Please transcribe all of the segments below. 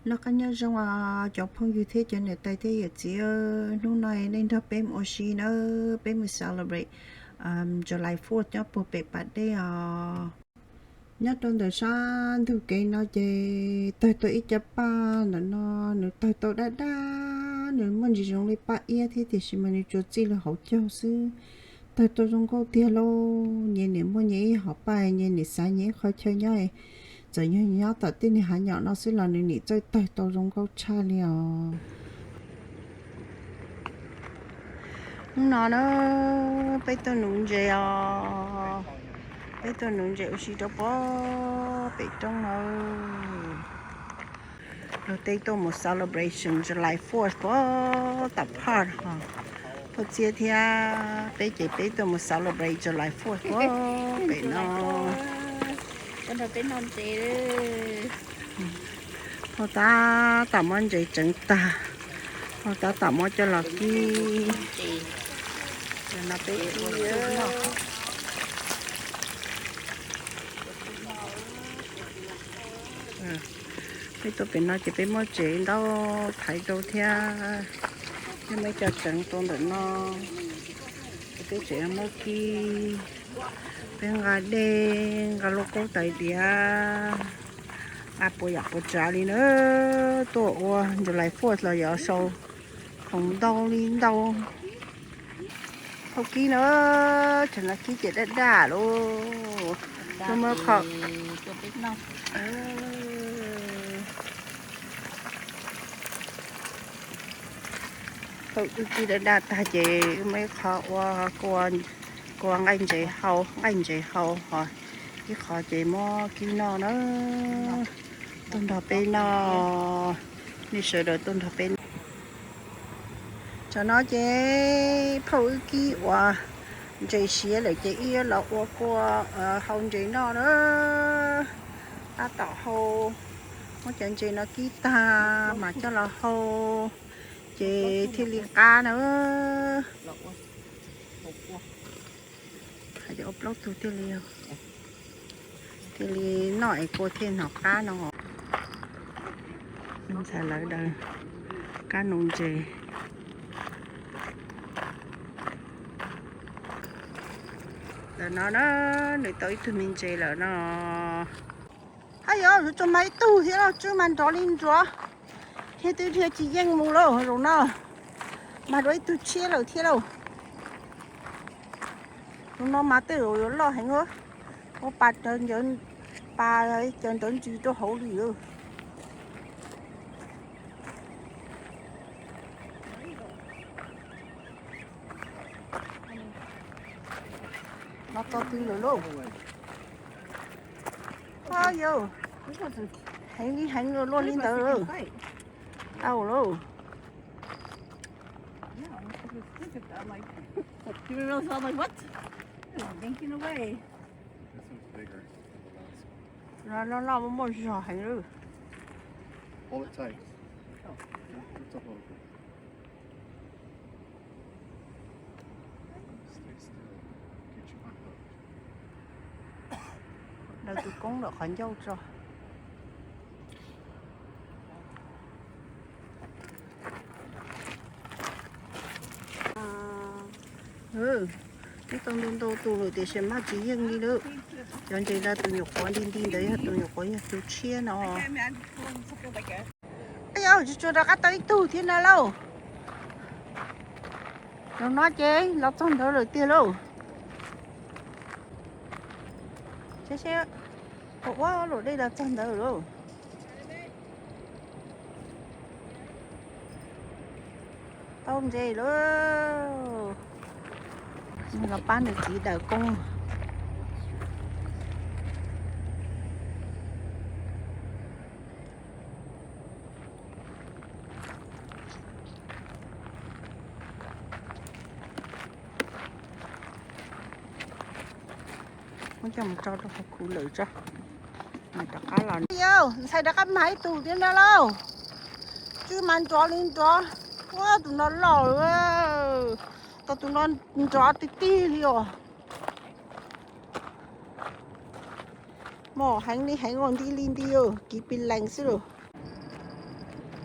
Noj qab nyob zoo os cov phooj ywg thiab cov niam tais thiab yawm txiv, hnub no nej nrog peb mus ua si nawb, peb mus celebrate July Fourth nyob puag pem pas dej os. Nyob rau ntawm sab ntug kev no ces tawg tau ib co paj ntawm no, nws tawg tau daj daj, nws muaj ntsis zoo li paj iab thiab tiam sis mas nws tsuas txij li hauv caug xwb. Tawg tau zoo nkauj tiag lauj, nyias niam muaj nyias ib hom paj, nyias niam xav nyias ib qhov chaw nyob. Txawm yog nyob tom tej niag hav nyom no xwb los nws nim txawj tawg tau zoo nkauj tshaj li os. Hnub no na, peb tuaj nuv ntses os, peb tuaj nuv ntses ua si rau puag pem roob nawb. Luag tej tuaj mus celebration July Fourth puag tom park os. Phauj Txiab thiab peb ces peb tuaj mus celebrate July Fourth puag pem no. Phauj tab tom muab ntses tseev tag, phauj tab tom muab coj los kib. Peb tuaj pem no ces peb muab tsev ntaub thaiv rau thiab, thiab muab cov tseev rau ntawm no. Ces peb tseem muab kib, peb nqa dej, nqa lauj kaub tais diav, nqa puas yam puas tsav li na. Tuaj ua July Fourth los yuav sau khoom ntau li ntau. Hau kib na, tseem los kib ces daj daj lauj. Tau wb kib daj daj tag ces wb muaj ib qho ua, ua nqaij ntses hau, nqaij ntses hau ho ib qho ces muab kib noj na. Tuaj nrog peb noj, nej sawv daws tuaj nrog peb noj. Tam no ces phauj wb kib ua ntses siav lawm ces wb yuav los ua kua hau ntses noj na. Tab tom hau, muab cov ntses no kib tag mas coj los hau ces thiaj li qab na. Hais tias ua plaub tug thiaj li, thiaj li noj es kua thiaj hnov qab no. Ntxhais lawv daws kab nuv ntses. Ntawm no na, nws tau ib tug me ntses lawm no. Haj yov, yuav tsum mag ib tug thiab lauj, tswb mas nrov li nrov, thiab twb dhia tsis yeej mus lauj. Zaum no mag dua ib tug tshiab lawm thiab lauj. Zaum no mas tej zaum yuav loj heev, ua pas, pas cov ntawv ntsis rau hauv li. No txog twg lawm lauj? Yog heev li heev luaj li ntawd lawm. Tau lauj. Loj loj muaj muaj zog heev lawm. Daws tus koob ntawm qhov ncauj tso. Twb tau ntau ntau tus lawm tiam sis mag tsis yeej li lawm. Cov ntses ntawd tus nyuam qhuav nti nti ntawd yog tus nyuam qhuav yog tus tshiab no. Yog tsis tsuas rov qab tau ib tug thiab na lauj. Zaum no ces los txog ntawd lawm tiag lauj. Seb seb, ua ua luam dej los txog ntawd lauj. Tau ntses lauj. Nws los pab nws txiv daws koob. Muab coj mus tso rau hauv kuv lawm tso. Nws rov qab los. Yog ntxhais rov qab mag ib tug thiab no lauj. Tswb mas nrov li nrov. Ua tus no loj lawm. Tau tus no nrov tig tig li os. Mos heev li heev os, nti li nti, kiv pis lees xwb lauj.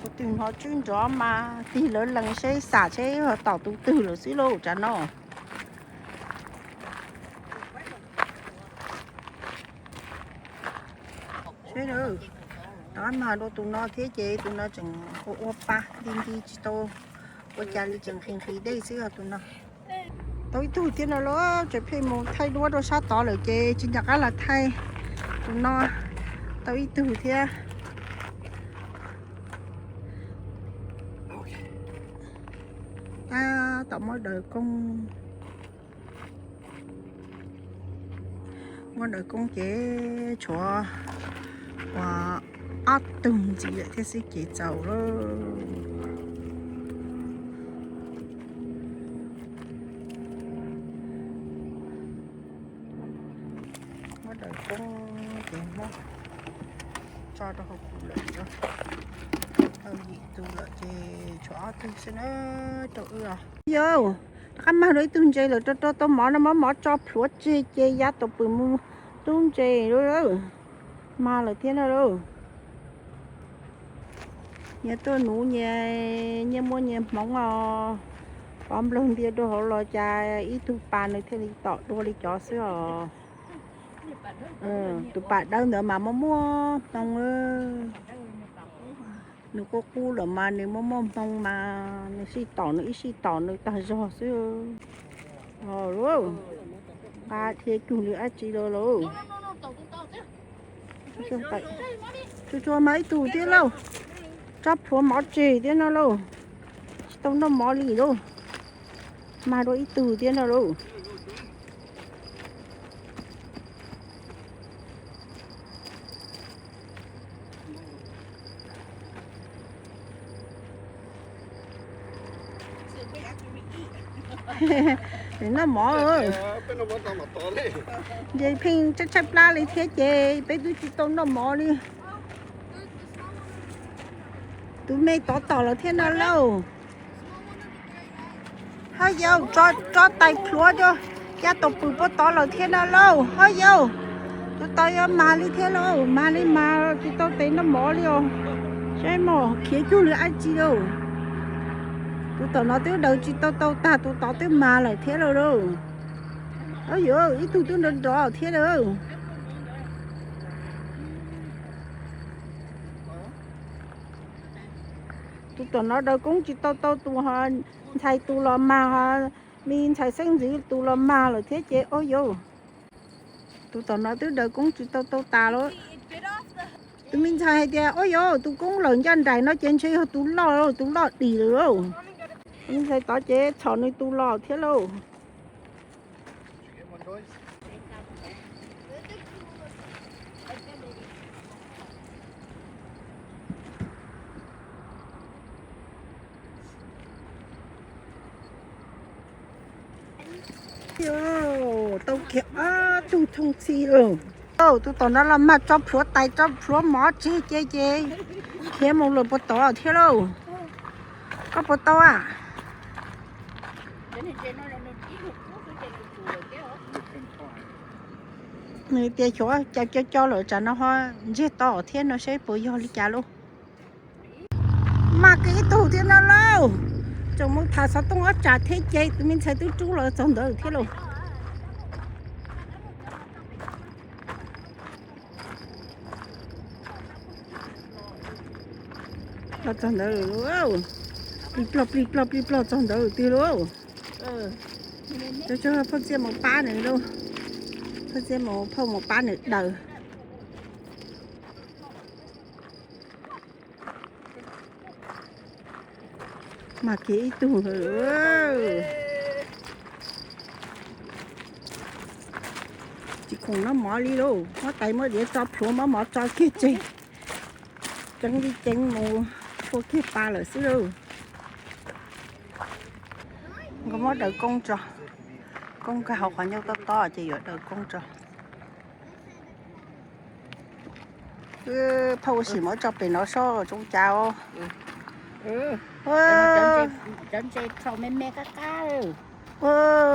Tus hnov tswb nrov mas tig lawv lees seb xam seb yog tom tus twg lawm xwb lauj tsam no. Seb, rov qab mag dua tus no thiab ces tus no tseem ua ua pa nti nti tsis tau ua cas li, tseem nqhis nqhis dej xwb os tus no. Tau ib tug thiab no lauj, tseem pheej mus thaij duab rau sab tod lawm ces tsis nco qab los thaij. Tus no tau ib tug thiab. Tab tom muab daws koob, muab daws koob ces tshuav uas ob tug ntxiv lawm thiab xwb ces txaus lauj. Muab daws koob ces muab tso rau hauv kuv lawm, tau yim tus lawm ces tshuav ob tug xwb na rau wb os. Yauj, rov qab mag dua ib tug ntses lawm, rau rau tau mov no, muab mov tso plhuav tseg ces yav tau pw mus rub ntses lauj. Mag lawm thiab no lauj. Nyias tuaj nuv nyias, nyias muaj nyias hmoov os. Pov nplawg ntia rau hauv los cas ib tug pas nws thiaj li tom dua li cov xwb os. Tus pas dawb ntawd mas muaj muaj hmoo. Nws qub qub lawm mas nws muaj muaj hmoo mas nws sij tom nws ib sij tom nws tag zog xwb. Nqa dhia cuag li dab tsi los lauj. Tsuag tsuag mas ib tug thiab lauj. Tso plhuav mov tseg thiab no lauj. Tsis tau noj mov li lauj. Mag dua ib tug thiab no lauj. Noj mov, ntshe pheej tshaib tshaib plab li thiab ces peb twb tsis tau noj mov li. Tus me tod tom lawm thiab no lauj. Ho yauj, tso tais plhuav rau, ya tau pw puag tod lawm thiab no lauj. Ho yauj, tus tod yuav mag li thiab lauj, mag li mas tsis tau tes noj mov li os. Saib mas khiav cuag li dab tsi lauj. Tus tom no twb daws tsis tau tau tag, tus tod twb mag lawm thiab lauj lauj. Ho yauj, ib tug twb nrov nrov thiab lauj. Tus tom no daws koob tsis tau tau tus ho ntxhais tus los mag, ho me ntxhais xeeb ntxwv tus los mag lawm thiab ces, o yauj, tus tom no twb daws koob tsis tau tau tas lauj. Tus me ntxhais hais tias, o yauj, tus koob lawm ncaj nraim no ces ntshe yog tus loj, tus loj dim lawm lauj. Tus me ntxhais tod ces txhom nws tus los thiab lauj. Tau kiag ob tug thooj txhij lauj. Tus tom no los mag tso plhuav tais tso plhuav mov tseg ces ces khiav mus lawm puag tod thiab lauj. Koj puas tau a? Nws tias xyov cas co co lawm tsam no ho ntsiag to thiab no seb puas yog li cas lauj. Mag kiag ib tug thiab no lauj. Tseem mus tham xov tooj ob tsam thiab ces tus me ntxhais twb rub los txog ntawd thiab lauj. Los txog ntawd, plig plog plig plog plig plog txog ntawd tiag lauj. Tso tso phauj Txiaj mus pab nws lauj. Phauj Txiaj mus, phauj mus pab nws daws. Mag kiag ib tug. Tsis khoom noj mov li lauj, muab tais muab diav tso plhuav, muab mov tso kiag tseg. Ceev li ceev mus tshuaj kiag pa lawm xwb lauj. Nkawd muab daws koob tso, koob nkag hauv qhov ncauj tob tob ces yuav daws koob tso. Phauj ua si muab tso pem no soj tsoo cas os.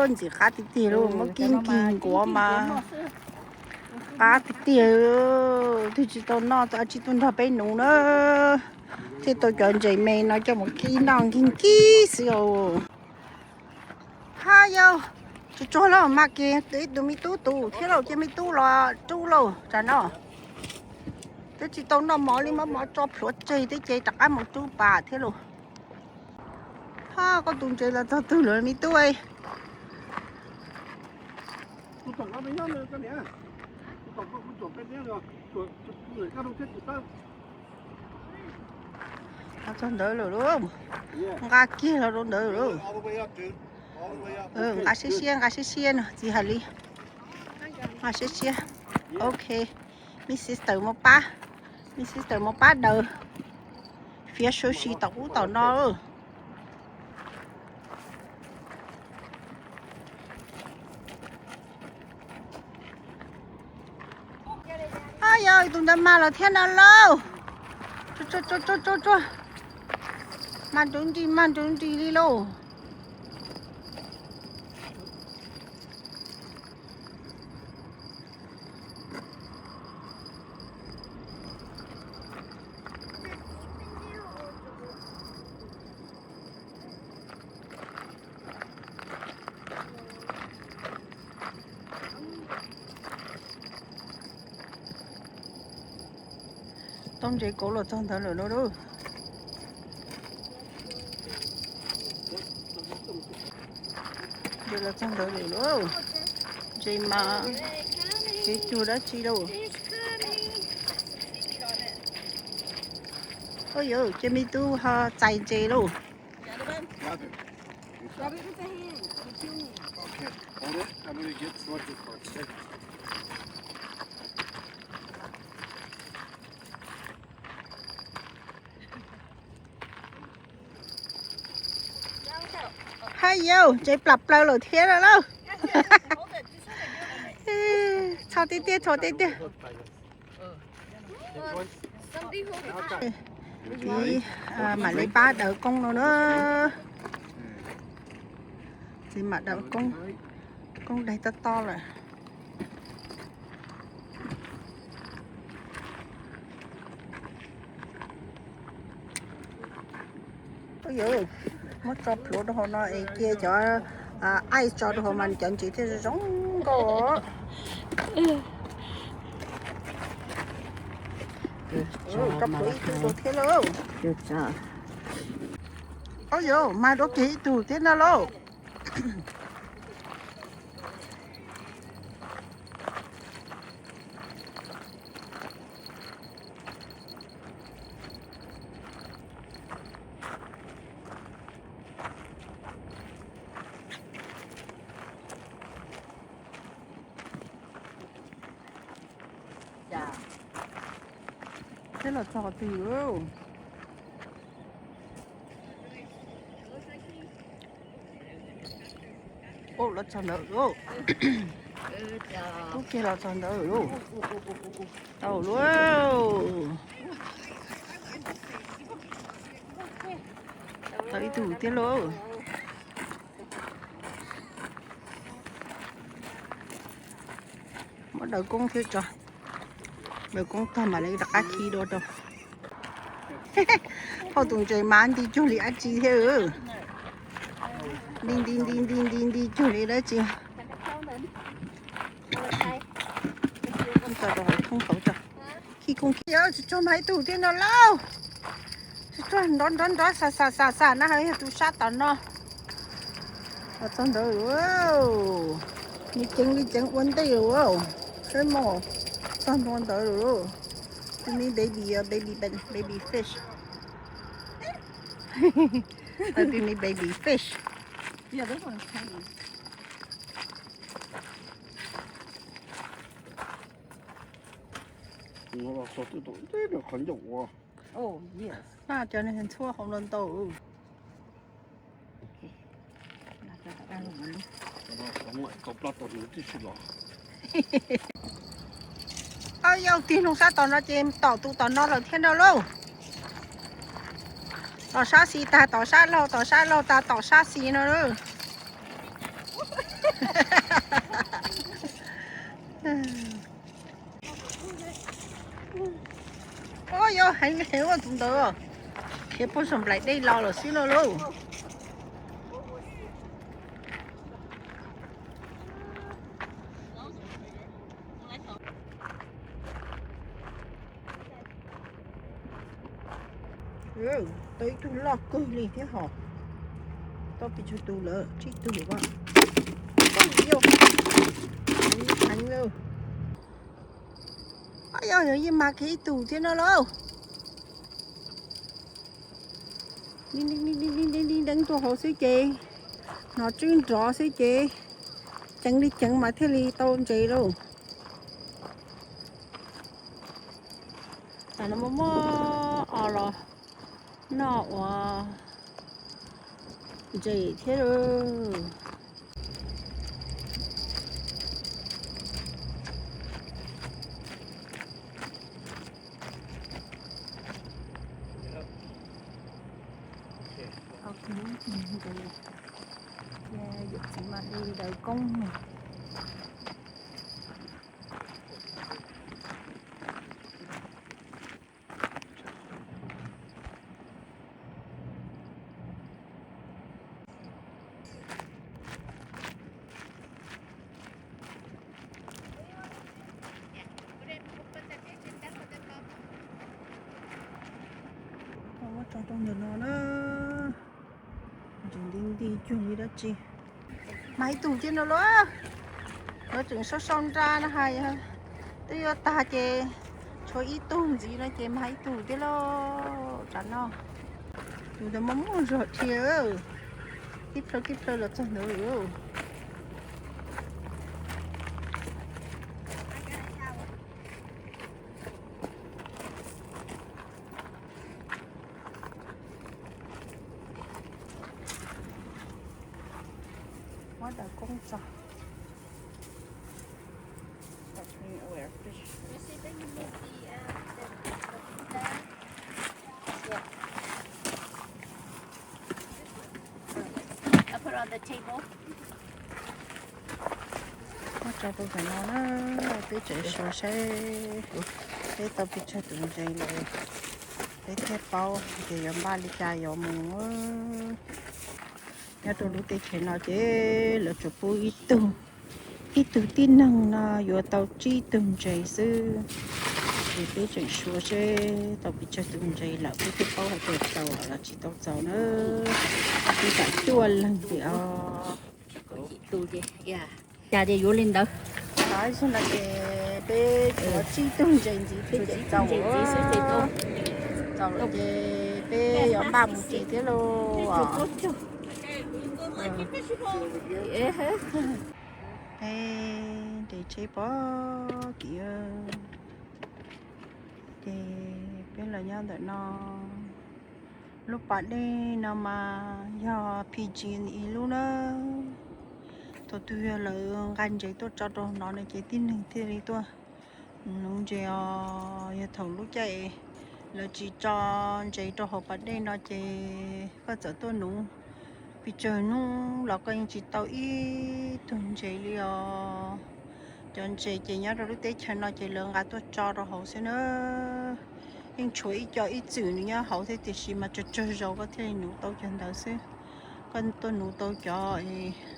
Ntxim qab tiag tiag lauj, muab kib nkig nkuav mas. Qab tiag tiag, twb tsis tau noj txog, tsis tuaj nrog peb nuv na, thiaj tau cov ntses me no coj mus kib noj nkig nkig xwb os. Ha yau, tsuag tsuag lauj, mas kiag ib tug me tub tus thiab lauj, cia me tub los rub lauj tsam no. Twb tsis tau noj mov li, muab mov tso plhuav tseg thiab ces rov qab mus rub pas thiab lauj. Ha, koj tus ntses los txog twg lawm me tub? Los txog ntawd lawm lauj. Nqa kiag los rau ntawd lauj. Nqa siab siab, nqa siab siab no txiv hais li. Nqa siab siab. Ok. Me sister mus pab, me sister mus pab daws fiav sushi tom ub tom no. Yog tus ntawd mas los thiab no lauj. Tsuag tsuag, mas nrov nrig mas nrov nrig li lauj. Tau ntses kauv los txog ntawd lawm lauj. Ntses los txog ntawd lawm lauj. Ntses mas tsis cuag dab tsi lauj. Ua yog ces me tub ho txais ntses lauj. Ha yau, ntses plam plaws lawm thiab no lauj. Txhos tiag tiag, txhos tiag tiag. Txiv mam li pab daws koob no na. Txiv mam daws koob, koob daig tob tob lawm. Muab tso plhuav rau hauv no es cia cov ice tso rau hauv mas cov ntses thiaj zoo zoo nkauj. Tso plhuav ib tug rau thiab lauj. Ua yog mas dua kiag ib tug thiab no lauj. Teb los txog qhov twg lauj? Ua los txog ntawd lauj. Tub kiag los txog ntawd lauj. Tau lauj. Tau ib tug thiab lauj. Muab daws koob thiab tso. Daws koob tag mam li rov qab khi dua rau. Phauj tus ntses mas nti cuag li dab tsi thiab. Nti nti nti nti nti nti cuag li dab tsi. Tso rau hauv thoob hauv tso. Khi koob khi, tsuag tsuag mas ib tug thiab no lauj. Tsuag tsuag nrov nrov nrov xav xav xav xav na, yog tus sab tom no. Los txog ntawd, nws ceev li ceev ua ntej lauj. Seb mog, txog ntua ntawd lauj. Tus me baby, baby, baby fish. Tus me baby fish. Cov neeg ntxhua hauv no ntau. Au yau, tig hlo sab tom no ces tom tus tom no lawm thiab no lauj. Tom sab xis tag tom sab laug, tom sab laug tag tom sab xis no lauj. Heev heev ua tus ntawd, khiav puag saum nplaim dej los lawm xwb no lauj. Tau ib tug loj kawg li thiab hos. Tau pes tsawg tus lawm, tsib tug a. Heev, heev. Yog, yog yeej mag kiag ib tug thiab no lauj. Deeb tuaj hauv xwb ces, hnov tswb nrov xwb ces, ceev li ceev mas thiaj li tau ntses lauj. Tam no muaj muaj os los noj ua ntses thiab lauj. Yawm txiv mas li daws koob no. Muab tso rau ntawm no na. Ntses nti nti cuag li dab tsi. Mag ib tug thiab no lauj. Lawv tseem sau sau nra no hais, twb yuav tag ces tshuav ib tug ntxiv no ces mag ib tug thiab lauj. Tsam no tus ntawd muaj muaj zog dhia, tib plhaw tib plhaw los txog ntawd lawm. Muab daws koob tso. Muab tso rau ntawm no na, peb tseem suav saib peb tau pes tsawg tus ntses lawm, peb thiaj paub ces yuav npaj li cas yuav mus. Nyob rau lub teb chaws no ces lawv tsuas pub ib tug, ib tug tib neeg no yuav tau tsib tug ntses xwb. Ces peb tseem suav seb tau pes tsawg tus ntses lawm peb thiaj paub hais tias txaus lawm los tsis tau txaus na. Peb tam cuaj leeg li os. Cas tias yuav li ntawd. Tab sis no ces peb tshuav tsib tug ntses ntxiv thiab ces txaus, txaus lawm ces peb yuav npaj mus tsev thiab lauj. Peb nres tsheb pog kiv, ces peb los nyob ntawm no. Lub pas dej no mas yog P G and E lub na. Thaum twg yog lawv nqa ntses tuaj tso rau no no ces tib neeg thiaj li tuaj nuv ntses os. Yog thaum lub caij lawv tsis tso ntses rau hauv pas dej no ces koj txawm tuaj nuv pes tsawg hnub los koj yeej tsis tau ib tug ntses li os. Cov ntses ces nyob rau lub teb chaws no ces lawv nqa tuaj tso rau hauv xwb na. Yeej tshuav ib co ib txwm nws nyob hauv thiab tiam sis mas tsawg tsawg zaus koj thiaj li nuv tau cov ntawd xwb. Koj tuaj nuv tau cov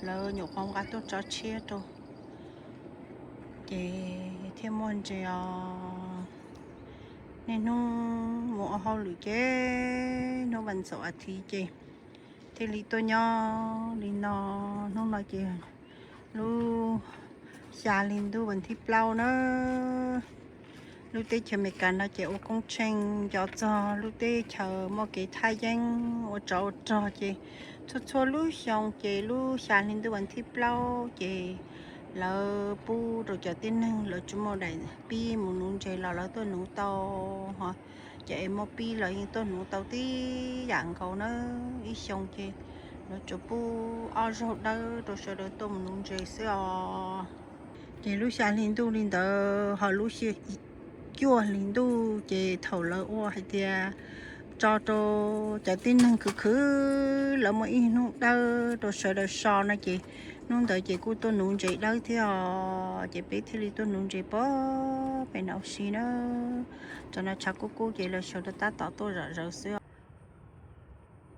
lawv nyuam qhuav nqa tuaj tso tshiab rau ces thiaj muaj ntses os. Niaj hnub mus ua hauj lwm ces hnub vas xaum as thiv ces thiaj li tuaj nyob li no. Hnub no ces lub xya hli ntuj vas thib plaub na. Lub teb chaws Amelikas no ces ua koob tsheej nco txog lub teb chaws muaj kev thaj yeeb ua tsov ua rog ces txhua txhua lub xyoo ces lub xya hli ntuj vas thib plaub ces lawv pub rau cov tib neeg lawv tsis muaj daim pib mus nuv ntses los lawv tuaj nuv tau. Cov es muaj pib los yeej tuaj nuv tau tib yam nkaus na. Ib xyoo ces lawv tsuas pub ob zaug dawb rau sawv daws tuaj mus nuv ntses xwb os. Ces lub xya hli ntuj li ntawd ho lub cuaj hli ntuj ces thaum lawv ua hais tias tso rau cov tib neeg khwv khwv lawv muaj ib hnub dawb rau sawv daws so no ces Hnub ntawd ces kuj tuaj nuv ntses dawb thiab os, ces peb thiaj li tuaj nuv ntses pog pem no ua si na. Tam no tshav kub kub ces lawv sawv daws tab tom tuaj zom zaws xwb.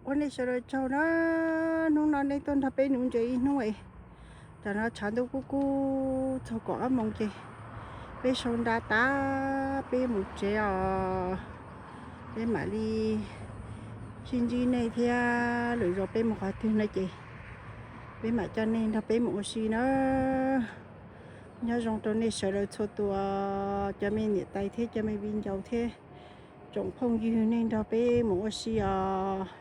Ua nej sawv daws tsaug na, hnub no nej tuaj nrog peb nuv ntses ib hnub. Tam no tshav ntuj kub kub txog kaum ob moos ces peb sau nra tas peb mus tsev os. Peb mam li sib ntsib nej thiab lwm zaus peb mus qhov twg no ces peb mam coj nej nrog peb mus ua si na. Nyob zoo rau nej sawv daws txhua tus, cov me niam tais thiab cov me viv ncaus thiab tsoom phooj ywg, nej nrog peb mus ua si os.